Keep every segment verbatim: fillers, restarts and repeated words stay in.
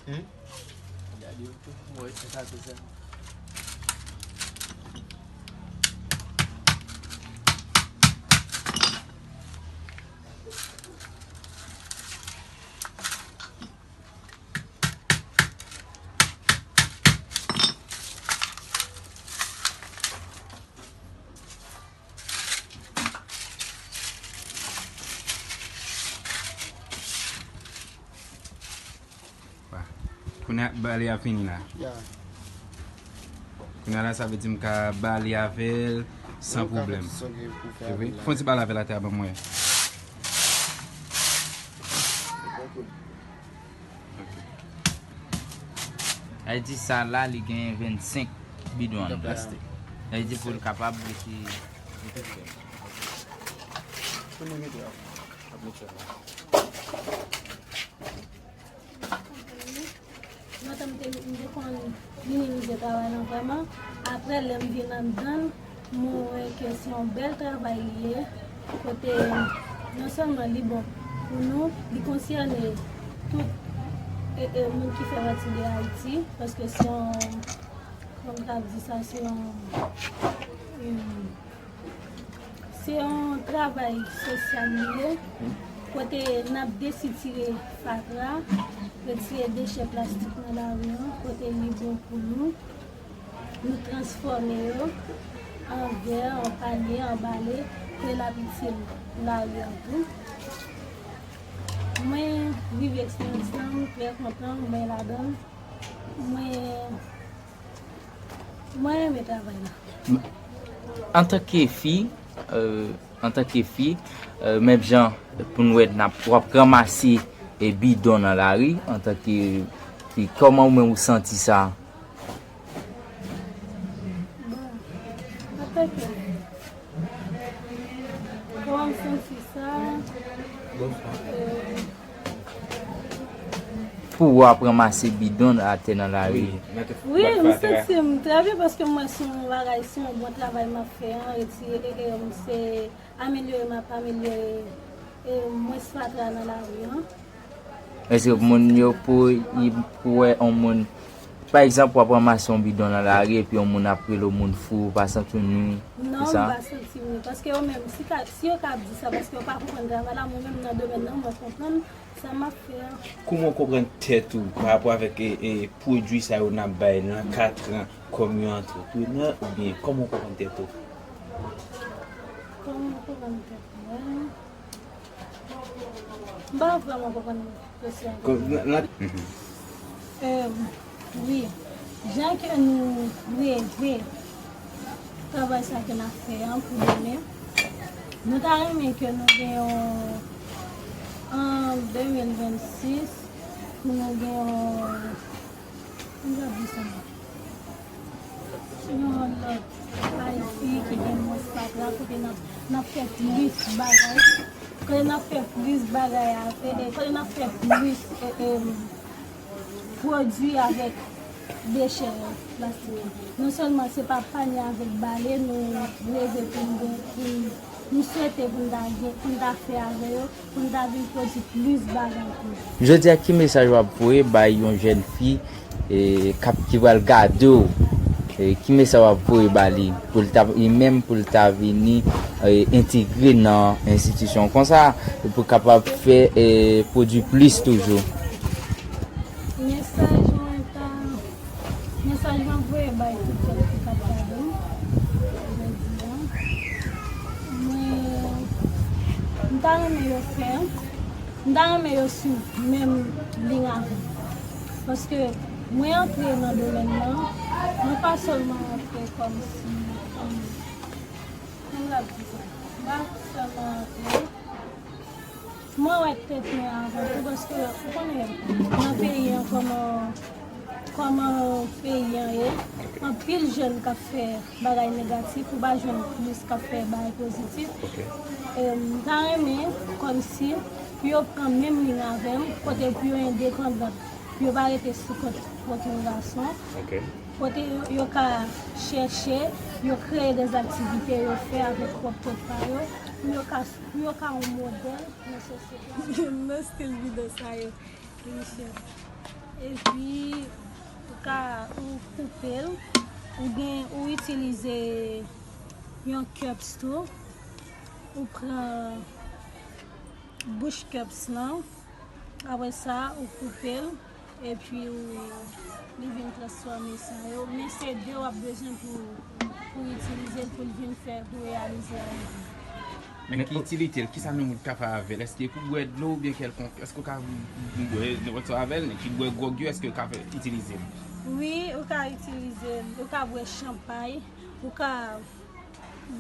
Hmm? Gade yo tou. Mwen wè se sa, se sa. Wa. Kounye a, bale a fini la. Ya. Kounye a la, sa vle di m ka bale avè l san pwoblèm. Ou ka fè ti songe pou fè avè l la. Fè yon ti bale avè l atè a ban mwen. Ok. Sa vle di sa la, li genyen vennsenk bidon anndan. Sa vle di pou l kapab rete, rete fèm. Pou nou mete a. Ap mete a la. Lontan m te, m te konn minimize travay lan vrèman. Apre, lè m vin anndan l, mwen wè ke se yon bèl travay li ye. Kote non sèlman li bon pou nou, li konsène tout e, e, moun ki fè pati de Ayiti, paske se yon, kòm m t ap di sa, se yon, yon Se yon travay sosyal li ye, kote n ap desitire fatra, retire dechè plastik nan lari an, kote li bon pou nou. Nou transfòme yo an vè, an panye, an bale, ke l ap itil lari an tou. Mwen viv eksperyans lan, m trè kontan, mwen ladan l. Mwen Mwen renmen travay la. Antanke fi, euh, antanke fi, euh, menm jan pou n wè n ap, w ap ranmase, e, bidon nan lari, antanke fi, kòman ou menm ou santi sa? Bon, antanke Kòman m santi sa? Pou w ap ranmase bidon atè nan lari. Wi, m santi m trè byen paske m wè se yon bagay, se yon bon travay m ap fè an, retire, e, e, m se amelyore m ap amelyore, e, mwens fatra nan lari an. Èske moun yo pou, pou wè yon moun, pa egzanp, w ap ranmase yon bidon nan lari epi yon moun ap rele w moun fou, ou pa santi w nwi pou sa? Non, m pa santi m nwi, paske yo menm, si ka, si yo ka ap di sa, paske yo pa konprann travay la, mwen menm nan domèn nan, mwen konprann sa m ap fè a. Kòman w konprann tèt ou pa rapò avèk, e, e, pwodui sa yo n ap bay nan katran kòm yon antreprenè, oubyen kòman w konprann tèt ou? Kòman m konprann tèt mwen? M pa vrèman konprann kesyon an. Kò-, nan, nan, Em, wi. Jan ke nou reve travay sa ke n ap fè an pou demen, nou ta renmen ke nou gen yon, an de mil vennsis, pou nou gen yon, Jan di sa. Yon lòt Ayiti ki gen mwens fatra, kote n ap, n ap fè plis bagay. Kote n ap fè plis bagay a, e, e, kote n ap fè plis, e, e, pwodui avèk dechè plastik. Non sèlman se pa panye avèk bale nou reve pou n gen, pou n, nou swete pou n ta gen, pou n ta fè avè yo, pou n ta vin pwodui plis bagay tou. Jodi a, ki mesaj w ap voye bay yon jèn fi, e, k ap, ki pral gade w? E, ki mesaj w ap voye ba li pou l ta, li menm pou l ta vini, e, entegre nan enstitisyon konsa, e pou kapab fè, e, pwodui plis toujou? Mesaj mwen ta Mesaj mwen voye bay tout jèn fi k ap gade m jodi a. Mwen, m ta renmen yo fè, m ta renmen yo swiv menm liy avè m. Paske mwen antre nan domèn nan, mwen pa sèlman antre kòmsi, kòm, kòm, kòm l ap di sa, m pa sèlman antre. Mwen wè tèt mwen avan tou, paske ou konnen nan peyi an kòman, kòman peyi an ye, anpil jèn k ap fè bagay negatif, ou pa jwenn plis k ap fè bagay pozitif. E, m ta renmen kòmsi pou yo pran menm liy avè m, kote pou yo endepandan, pou yo pa rete sou kont, kont yon gason, kote yo, yo ka chèche, yo kreye de aktivite yo fè avèk pwòp tèt pa yo, pou yo ka, pou yo ka yon modèl nan sosyete. Nan stil videyo sa yo, Michel. Epi ou ka ou koupe l, ou gen ou itilize yon cups tou. Ou pran bouch cups lan, apre sa ou koupe l, epi ou li vin transfòme san yo. Men se de w ap bezwen pou, pou itilize l, pou l vin fè, pou reyalize a. Men ki itilite l? Kisa nou ka fè avè l? Èske pou bwè dlo oubyen kèlkonk? Èske w ka bwè nenpòt sa avè l? Ki bwè gwòg yo, èske w ka fè itilize l? Wi, ou ka itilize l. Ou ka bwè chanpay. Ou ka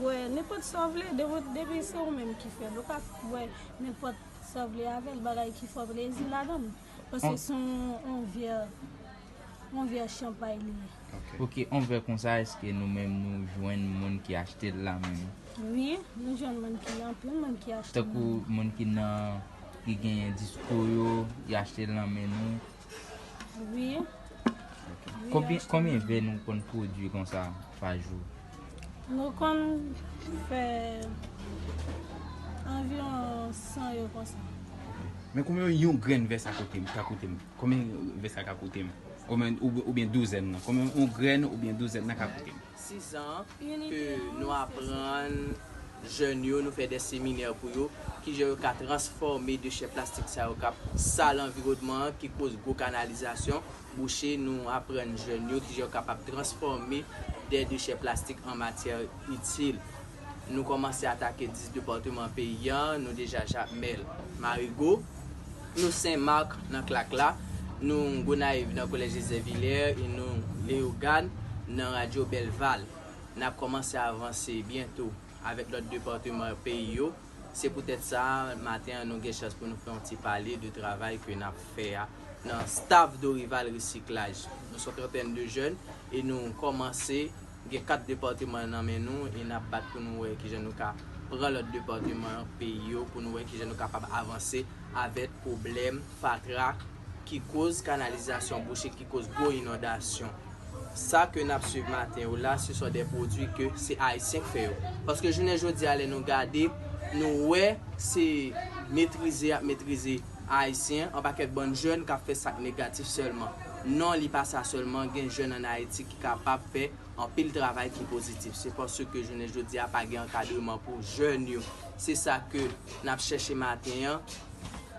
bwè nenpòt sa w vle. Depi, depi se ou menm ki fè l. Ou ka bwè nenpòt sa w vle avè l. Bagay ki fè w plezi ladan l. Paske se yon, yon vè, yon vè chanpay li ye. Ok, yon vè konsa, èske nou menm nou jwenn moun ki achte l la menm? Wi, nou jwenn moun ki, anpil moun ki achte l. Tankou moun ki nan, ki genyen disko yo, y achte l nan men nou. Wi. Konbyen, konbyen vè nou konn pwodui konsa pa jou? Nou konn fè anviwon san yo konsa. Men konbyen yon grenn vè sa koute m, ka koute m? Konbyen vè sa ka koute m? Oubyen, oubyen douzèn nan? Konbyen yon grenn oubyen douzèn nan ka koute m? Sis an ke nou aprann jèn yo, nou fè de seminè pou yo, kijan yo ka transfòme dechè plastik sa yo k ap sal anviwònman an, ki koz gwo kanalizasyon bouche. Nou aprann jèn yo kijan yo kapab transfòme de dechè plastik an matyè itil. Nou kòmanse atake dis depatman peyi an, nou deja Jakmèl, Marigo, nou Sen Mak nan Klakla, nou Gonayiv nan Kolèj Joseph Hilaire e nou Leyogàn nan Radyo Belval. N ap kòmanse avanse byento avèk lòt depatman peyi yo. Se poutèt sa, maten an, nou gen chans pou nou fè yon ti pale de travay ke n ap fè a nan staff Dorival Recyclage. Nou se yon trantèn de jèn e nou kòmanse gen kat depatman nan men nou e n ap bat pou nou wè kijan nou ka pran lòt depatman peyi yo, pou nou wè kijan nou kapab avanse avèk pwoblèm fatra ki koz kanalizasyon bouche, ki koz gwo inondasyon. Sa ke n ap swiv maten yo la, se sò de pwodui ke se Ayisyen k fè yo. Paske jounen jodi a, lè nou gade, nou wè se metrize y ap metrize Ayisyen, yon pakèt bann jèn k ap fè sa k negatif sèlman. Non, li pa sa sèlman, gen jèn ann Ayiti ki kapab fè anpil travay ki pozitif. Se paske jounen jodi a pa gen ankadreman pou jèn yo. Se sa ke n ap chèche maten an.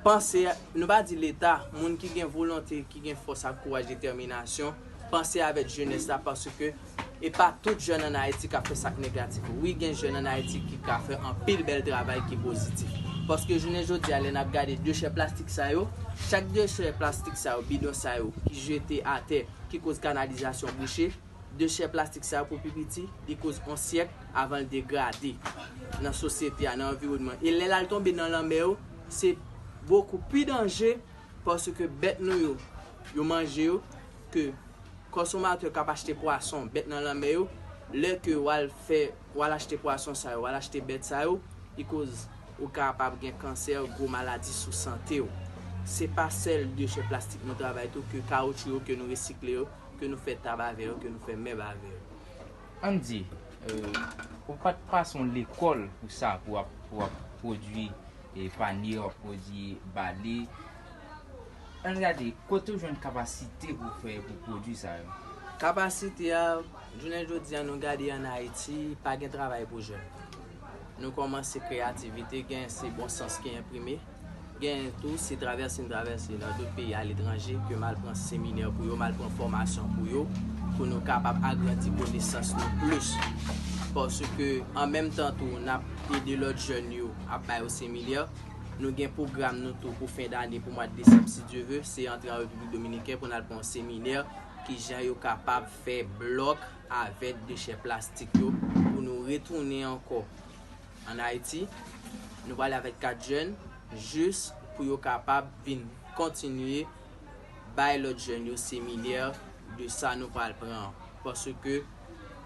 Panse, nou pa di Leta, moun ki gen volonte, ki gen fòs ak kouraj, detèminasyon, panse avèk jenès la paske e pa tout jèn ann Ayiti k ap fè sa k negatif. Wi, gen jèn ann Ayiti ki ka fè anpil bèl travay ki pozitif. Paske jounen jodi a, lè n ap gade dechè plastik sa yo, chak dechè plastik sa yo, bidon sa yo ki jete atè, ki koz kanalizasyon bouche, dechè plastik sa yo pou pi piti, li koz yon syèk avan l degrade nan sosyete a, nan anviwònman. E lè l al tonbe nan lanmè yo, se bokou pi danje paske bèt nou yo, yo manje yo, ke konsomatè k ap achte pwason, bèt nan lanmè yo, lè ke w al fè, w al achte pwason sa yo, w al achte bèt sa yo, li koz ou kapab gen kansè, gwo maladi sou sante w. Se pa sèl dechè plastik nou travay tou, ke kawotchou yo, ke nou resikle yo, ke nou fè tab avè yo, ke nou fè mèb avè yo. Ann di, euh, ou pa t pase yon lekòl pou sa, pou w ap, pou w ap pwodui e panye, w ap pwodui bale. Ann gade, kote w jwenn kapasite pou w fè, pou pwodui sa yo? Kapasite a, jounen jodi a, nou gade ann Ayiti, pa gen travay pou jèn. Nou kòmanse kreyativite, gen se Bon Sans ki enprime, gen tou se travèse n travèse nan dòt peyi aletranje ke m al pran seminè pou yo, m al pran fòmasyon pou yo, pou nou kapab agrandi konesans nou plis. Paske an menm tan tou, n ap ede lòt jèn yo ap ba yo seminè. Nou gen pwogram nou tou pou fen dane, pou mwa desanm, si Dye ve, se antre an Repiblik Dominiken pou n al pran yon seminè kijan yo kapab fè blòk avèk dechè plastik yo pou nou retounen ankò ann Ayiti. Nou prale avèk kat jèn jis pou yo kapab vin kontinye bay lòt jèn yo seminè de sa nou pral pran an. Paske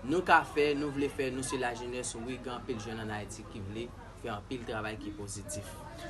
nou ka fè, nou vle fè, nou se lajenès, wi, gen anpil jèn ann Ayiti ki vle fè anpil travay ki pozitif.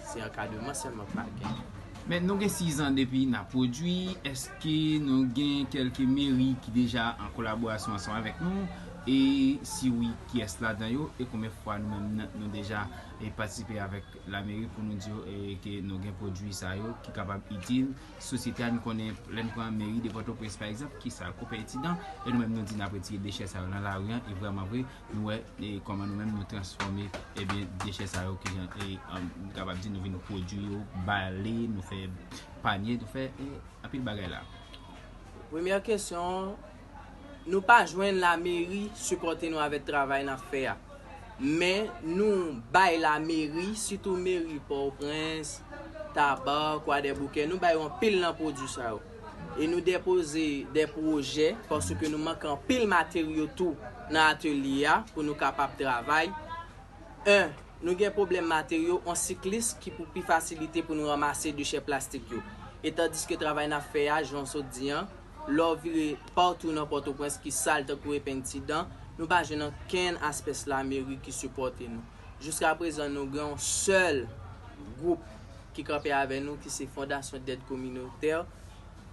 Se ankadreman sèlman k pa gen. Men nou gen sis an depi n ap pwodui, èske nou gen kèlke meri ki deja an kolaborasyon ansanm avèk nou? E si wi, kiyès ladan yo? E konbyen fwa nou menm nan, nou deja, e, patisipe avèk lameri pou nou di yo, e, ke nou gen pwodui sa yo ki kapab itil sosyete a? Nou konnen, lè n pran meri de Pòtoprens, pa egzanp, ki sa l, Koupè Etidan, e nou menm nou di n ap retire dechè sa yo nan lari an, e vrèman vre, nou wè, e, kòman nou menm nou transfòme, ebyen, dechè sa yo, ki jan, e, an, nou kapab di nou vin pwodui yo, bale, nou fè panye, nou fè, e, anpil bagay la. Premyè kesyon, nou pa jwenn lameri sipòte nou avèk travay n ap fè a. Men nou bay lameri, sitou meri Pòtoprens, Taba, Kwadèboukè, nou bay yo anpil nan pwodui sa yo. E nou depoze de pwojè, paske nou manke anpil materyo tou nan atelye a pou nou kapab travay. En, nou gen pwoblèm materyo, on siklis ki pou pi fasilite pou nou ranmase dechè plastik yo. E tandiske travay n ap fè a, jan w sot di an, lè w vire patou nan Pòtoprens ki sal tankou epenn ti dan, nou pa jwenn ankenn aspè lameri ki sipòte nou. Jiska prezan, nou gen yon sèl gwoup ki kanpe avè nou, ki se Fondasyon Dèd Kominotè,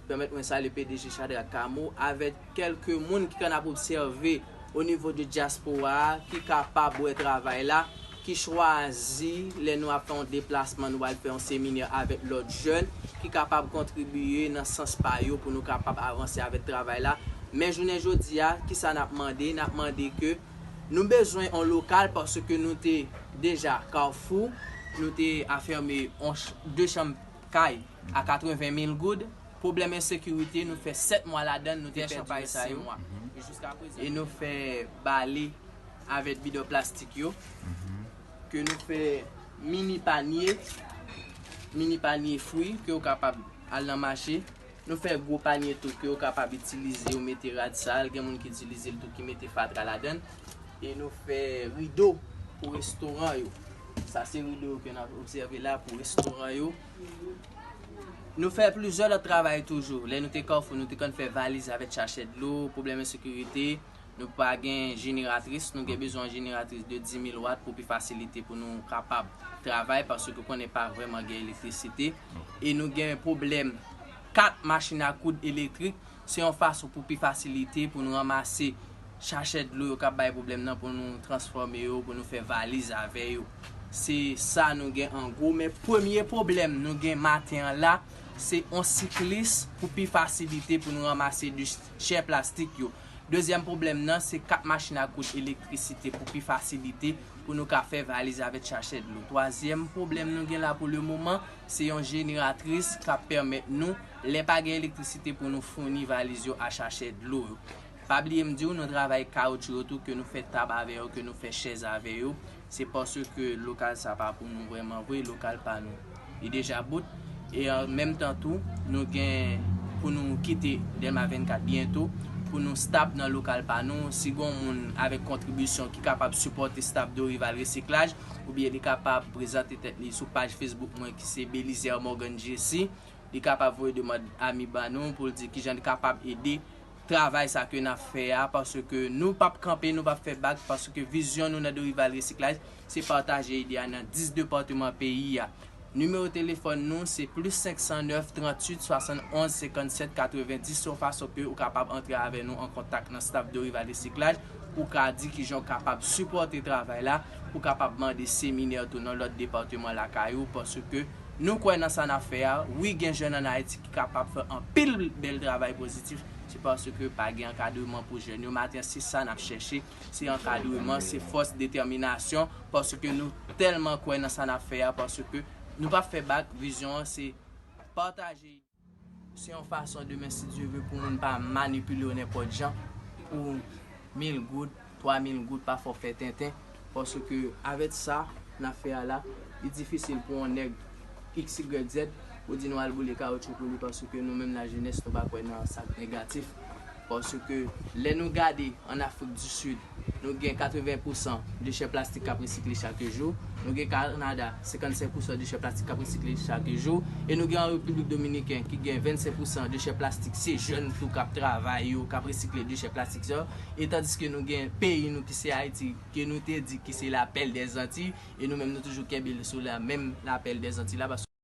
pèmèt mwen salye P D G Shadrack Camo, avèk kèlke moun ki konn ap obsève o nivo de dyaspora a, ki kapab wè travay la, ki chwazi, lè nou ap fè yon deplasman, nou al fè yon seminè avèk lòt jèn, ki kapab kontribiye nan sans pa yo pou nou kapab avanse avèk travay la. Men jounen jodi a, kisa n ap mande? N ap mande ke nou bezwen yon lokal paske nou te deja Kafou, nou te afème yon ch-, de chanm kay a katreven mil goud. Pwoblèm ensekirite, nou fè sèt mwa ladan l, nou te pèdi yo sa yo. E nou fè bale avèk bidon plastik yo, ke nou fè mini panye, mini panye fwi, ke w kapab al nan mache. Nou fè gwo panye tou, ke w kapab itilize, w mete rad sal, gen moun ki itilize l tou, ki mete fatra ladan l. E nou fè rido pou restoran yo. Sa se rido yo ke n ap obsève la pou restoran yo. Nou fè plizyè lòt travay toujou. Lè nou te Kafou, nou te konn fè valiz avèk sachè dlo, pwoblèm ensekirite, nou pa gen jeneratris, nou gen bezwen yon jeneratris de dis mil wat pou pi fasilite pou nou kapab travay, paske konnen pa vrèman gen elektrisite. E nou gen pwoblèm kat machin a koud elektrik, se yon fason pou pi fasilite pou nou ranmase sachè dlo yo k ap bay pwoblèm nan pou nou transfòme yo, pou nou fè valiz avè yo. Se sa nou gen an gwo, men premye pwoblèm nou gen maten an la, se yon siklis pou pi fasilite pou nou ranmase dechè plastik yo. Dezyèm pwoblèm nan, se kat machin a koud elektrisite pou pi fasilite pou nou ka fè valiz avèk sachè dlo. Twazyèm pwoblèm nou gen la pou le moman, se yon jeneratris k ap pèmèt nou, lè pa gen elektrisite, pou nou founi valiz yo a sachè dlo yo. Pa bliye m di w, nou travay kawotchou yo tou, ke nou fè tab avè yo, ke nou fè chèz avè yo. Se paske lokal sa pa pou nou vrèman vre, lokal pa nou. Li deja bout. E an menm tan tou, nou gen pou nou kite Dèlma vennkat byento, pou nou stab nan lokal pa nou. Si gon moun avèk kontribisyon ki kapab sipòte stab Dorival Resiklaj, oubyen li kapab prezante tèt li sou paj Facebook mwen ki se Belizaire Morgan J C, li kapab voye demann ami ban nou pou l di kijan li kapab ede travay sa ke n ap fè a, paske nou p ap kanpe, nou p ap fè bak, paske vizyon nou nan Dorival Resiklaj, se pataje ide a nan dis depatman peyi a. Nimewo telefòn nou, se plis senk san nèf, tranntuit, swasannonz, senkannsèt, katrevendis, se yon fason ke ou kapab antre avè nou an kontak nan staf Dorival Resiklaj, pou ka di kijan w kapab sipòte travay la, pou kapab mande seminè tou nan lòt depatman lakay ou, paske nou kwè nan sa n ap fè a. Wi, gen jèn ann Ayiti ki kapab fè anpil bèl travay pozitif, se paske pa gen ankadreman pou jèn yo. Maten an, se sa n ap chèche, se ankadreman, se fòs, detèminasyon, paske nou tèlman kwè nan sa n ap fè a, paske nou p ap fè bak, vizyon an se pataje. Se yon fason demen, si Dye vle, pou moun pa manipile w nenpòt jan, pou mil goud, twa mil goud, pafwa w fè tenten, paske avèk sa n ap fè a la, li difisil pou yon nèg X Y Z pou di nou al boule kawotchou pou li, paske nou menm lajenès, nou pa kwè nan sa k negatif. Paske lè nou gade ann Afrik di Sid, nou gen katreven pousan dechè plastik k ap resikle chak jou. Nou gen Kanada, senkannsenk pousan dechè plastik k ap resikle chak jou. E nou gen an Repiblik Dominiken ki gen vennsenk pousan dechè plastik, se jèn tou k ap travay yo, k ap resikle dechè plastik sa yo. E tandiske nou gen peyi nou ki se Ayiti, ke nou te di ki se la pèl dè Zantiy, e nou menm nou toujou kenbe l sou la menm la pèl dè Zantiy la, paske